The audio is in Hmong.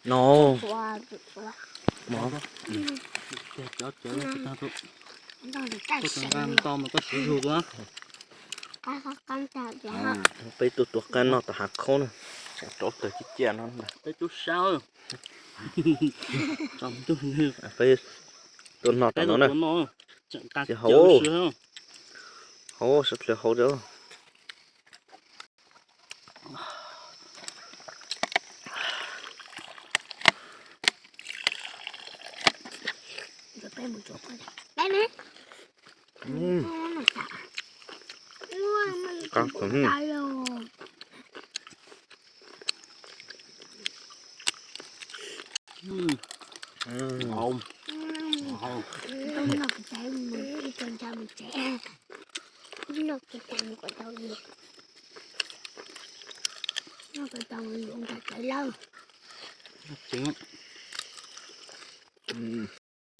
No. Mov. Cov cov tag tu. Koj tsis nqa nto mas koj siv zug dua. Peb tuaj tua qab noj tom hav qhaub na. Tseem rauv taws ciaj ciaj no. Peb tub sab. Peb tuaj noj tom no na. Tsis hauv. Hauv, sab tlw hauv rau.